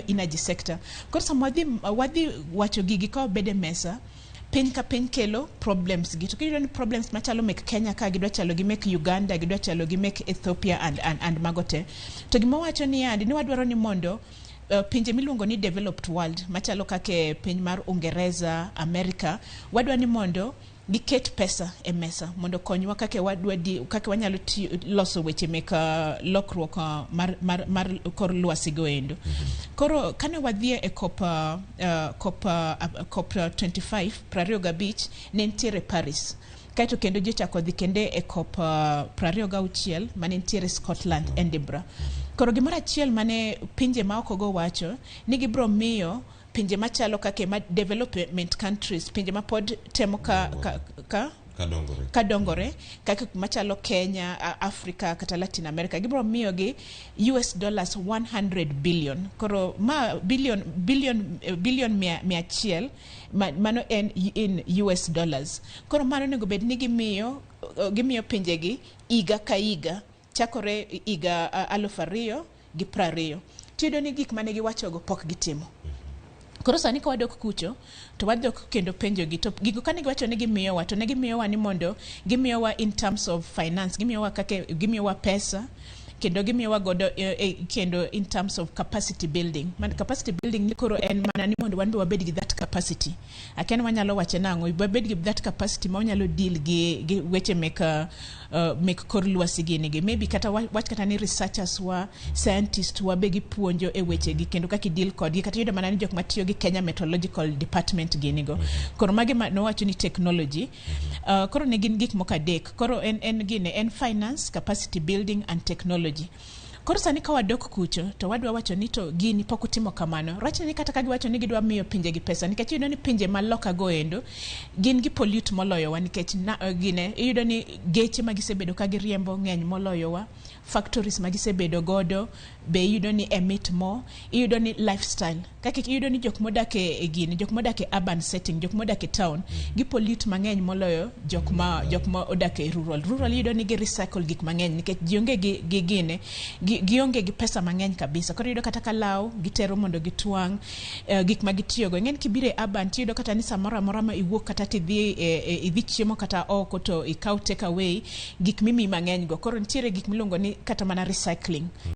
energy sector. Koro sama wadhi wacho gigi ka wabede mesa, piny ka piny kelo problems gi, to kiyudo ni problems machalo mek Kenya ka gidwa chalo gi mek Uganda, gidwa chalo gi mek Ethiopia and mago te. To gima wacho ni yandi ni wadwaro ni mondo pinje miluongo ni developed world machalo kaka piny mar Uingereza, America, wadwa ni mondo giket pesa e mesa mondo konywa kaka wadwa di, kaka wanyalo tiyo, loso weche mek lokruok mar kor lwasi go endo. Koro kane wadhi e COP 25 25 ne nitiere Paris, kaeto kendo ji ochako dhi kende e COP 26 mane nitiere Scotland, Edinburgh. Koro gimoro achiel mane pinje maoko go wacho ni gibiro miyo pinje machalo kaka ma development countries, pinje ma pod temo ka kadongore, kadongore kaka machalo Kenya, Africa kata Latin America, gibiro miyogi US dollars 100 billion. Koro ma billion 100, mano en in US dollars. Koro mano onego bed ni gimiyo pinjegi higa ka higa chakore higa 2020. Tiyudo ni gik mane giwachogo pok gitimo. Koro sani ka wadok kucho to wadok kendo penjogi, to gigo kane giwacho ni gimiyowa, to ne gimiyowa ni mondo gimiyowa in terms of finance, gimiyowa kaka gimiyowa pesa, kendo gimiyowa godo kendo in terms of capacity building. Man capacity building ni koro en mana ni mondo wan be wabed gi that capacity. Akia ni wanyalo wache nang'o, wabed gi that capacity ma wanyalo deal gi weche mek kor lwasi gini gi. Maybe kata wach kata ni researchers wa, scientist wa be gipuonjo e weche gi kendo kaka i deal kodgi, kata yudo mana ni jok matiyo gi Kenya Meteorological Department gini go. Koro magi ma nowacho ni technology. Koro ne gin gik moko adek. Koro en gine en finance, capacity building and technology. Koro sani ka wadok kucho to wadwa wacho ni to gini pok utimo kamano. Rach ni kata ka giwacho ni gidwa miyo pinje gi pesa, nikech iyudo ni pinje ma loka go endo gin gi pollute moloyowa, nikech gine iyudo ni geche ma gisebedo ka giriembo ng'eny moloyowa, factories ma gisebedo godo be iyudo ni emit more, iyudo ni lifestyle kaka iyudo ni jok modak e gini, jok modak e urban setting, jok modak e town gi pollute mang'eny moloyo jok ma odak e rural. Rural iyudo ni gi recycle gik mang'eny nikech ji onge gi gine gionge gi pesa mang'eny kabisa. Koro iyudo kata ka law gitero mondo gitwang' gik ma gitiyogo ing'eni. Kibiro e urban tiyudo kata ni samoro amora ma iwuok kata tidhi idhi chiemo kata oko to ikaw take away gik mimiyi mang'eny go. Koro nitiere gik miluongo ni kata mana recycling.